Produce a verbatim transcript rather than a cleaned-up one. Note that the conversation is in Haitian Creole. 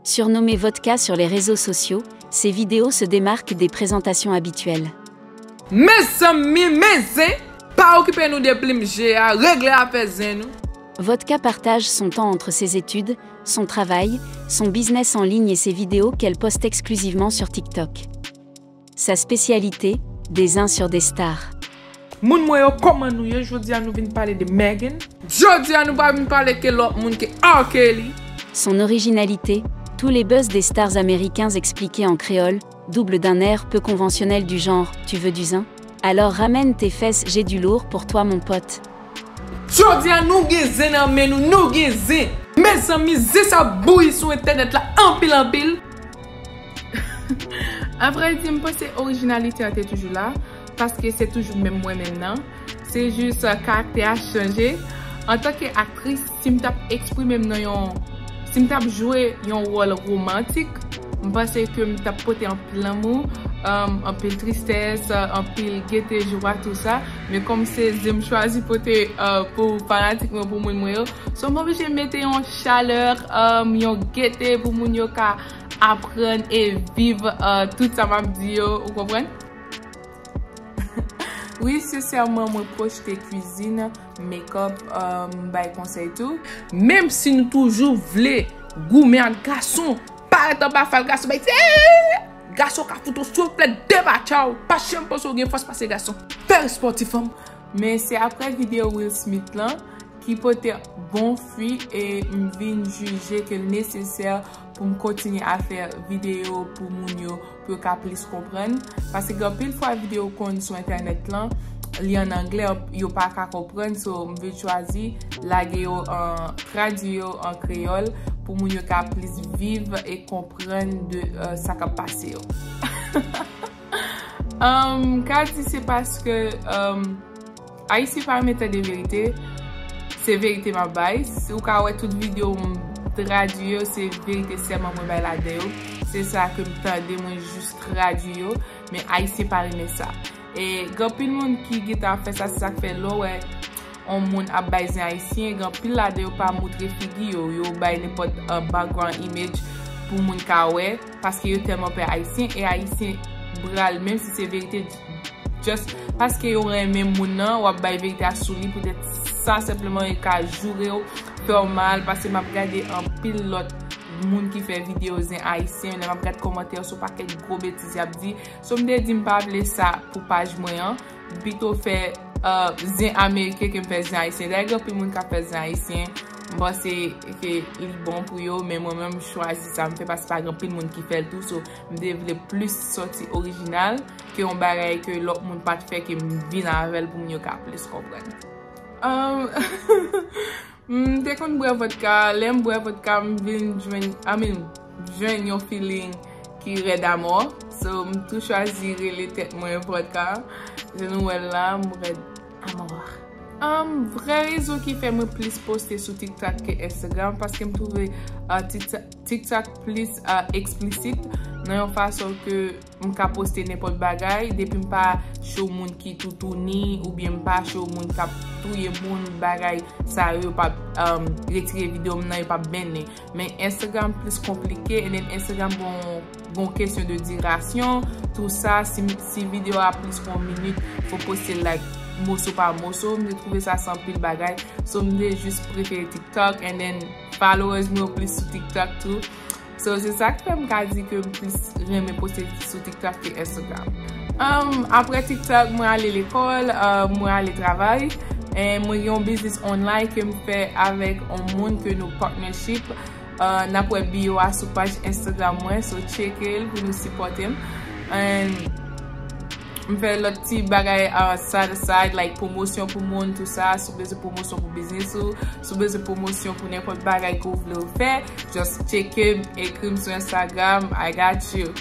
Surnommée Vodka sur les réseaux sociaux, ses vidéos se démarquent des présentations habituelles. Mezanmi, men zen, pa okipe nou de plim je a, regle afè zen nou. Vodka partage son temps entre ses études, son travail, son business en ligne et ses vidéos qu'elle poste exclusivement sur TikTok. Sa spécialité, des zins sur des stars. Moun mwen yo, kòman nou ye? Jodi a nou vin pale de Megan. Jodi a nou pa vin pale ke lòt moun ke R. Kelly. Son originalité, tous les buzz des stars américains expliqués en créole, double d'un air peu conventionnel du genre, tu veux du zin? Alors ramène tes fesses, j'ai du lourd pour toi mon pote. Jodi a nou gen zen nan men nou, nou gen zen. Mezanmi, zen sa bouyi sou entènèt la anpil anpil. Avrèdi, m panse orijinalite a te toujou la, paske se toujou menm mwen menm nan. Se jis, uh, karaktè a chanje. Antanke aktris, si m t ap eksprime m nan yon, si m t ap jwe yon wòl womantik, m panse ke m t ap pote anpil lanmou, um, anpil tristès, uh, anpil gete, jwa, tou sa. Men kòm se zen m chwazi pote, uh, pou fanatik mwen, pou moun mwen yo, so m oblije mete yon chalè, um, yon gete pou moun yo ka aprann e viv, uh, tout sa m ap di yo, ou konprann? Wi, sensèman, mwen pwojte kwizin, makeup, um, bay konsèy tou. Menm si nou toujou vle goumen ak gason, pa ret anba fal gason, bay ti, eh! Gason ka fout ou souplèt de batcha w, pa janm panse w gen fòs pase gason. Fè respè w, ti fanm. Men se apre videyo Will Smith lan ki pote bon fwi e m vin jije ke l nesesè pou m kontinye a fè videyo pou moun yo, pou yo ka plis konprann. Paske gen anpil fwa videyo konn sou entènèt lan, li an anglè, yo pa ka konprann, so m vin chwazi lage yo an, tradui yo an kreyòl pou moun yo ka plis viv e konprann de, uh, sa k ap pase yo. Um, ka di se paske, um, Ayisyen pa renmen tande verite, se verite m ap bay. Si w ka wè tout videyo m tradui yo, se verite sèlman mwen bay ladan yo. Se sa ke m tande, mwen jis tradui yo. Men Ayisyen pa renmen sa. E gen anpil moun ki gentan ap fè sa, se sa k fè lè w wè yon moun ap bay zen ayisyen, gen anpil ladan yo pa moutre figi yo, yo bay nenpòt, uh, background image pou moun ka wè, paske yo tèlman pè ayisyen, e ayisyen pral, menm si se verite, just paske yo renmen moun nan, w ap bay verite a sou li, poutèt sa senpleman, yo ka joure w, fè w mal, paske m ap gade anpil lòt moun ki fè videyo zen ayisyen, lè m ap gad kòmantè yo, se yon pakèt gwo betiz y ap di. So m te di m pa vle sa pou paj mwen an, m pito fè, uh, zen ameriken ke m fè zen ayisyen. Dayè gen anpil moun k ap fè zen ayisyen, m panse ke li bon pou yo, men mwen menm m chwazi sa m fè paske pa gen anpil moun ki fè l tou, so m te vle plis sòti orijinal ke yon bagay ke lòt moun pa t fè ke m vin avè l pou moun yo ka plis konprann. Um, M te konn bwè vòdka, lè m bwè vòdka, m vin jwenn, I mean, jwenn yon feeling ki rèd amò. So, m tou chwazi rele tèt mwen vòdka. Jan nou wè l la, m rèd amò. Um, vrè rezon ki fè mwen plis poste sou TikTok ke Instagram, paske m twouve, uh, TikTok, TikTok plis, uh, eksplisit nan yon fason ke m ka poste nenpòt bagay, depi m pa show moun ki toutouni, oubyen m pa show moun k ap touye moun, bagay sa yo, yo p ap, um, retire videyo m nan, yo p ap bennen. Men Instagram plis konplike, and then Instagram gon, gon kesyon de dirasyon, tou sa, si, si videyo a plis ke yon minit, fò poste l, like, moso pa moso, m te twouve sa se anpil bagay, so m te jis prefere TikTok, and then followers mwen yo plis sou TikTok tou. So, se sa k fè m ka di ke m plis renmen poste sou TikTok ke Instagram. Um, apre TikTok, mwen ale lekòl, uh, mwen ale travay. E mwen gen yon biznis online ke m fè avèk yon moun ke nou partnership. Uh, n ap wè bio a sou paj Instagram mwen, so tcheke l pou nou sipòte m. And m fè lòt ti bagay, uh, side aside, like pwomosyon pou moun, tou sa. Si w bezwen pwomosyon pou biznis ou, si w bezwen pwomosyon pou nenpòt bagay ke w vle w fè, just tcheke m, ekri m sou Instagram, I got you.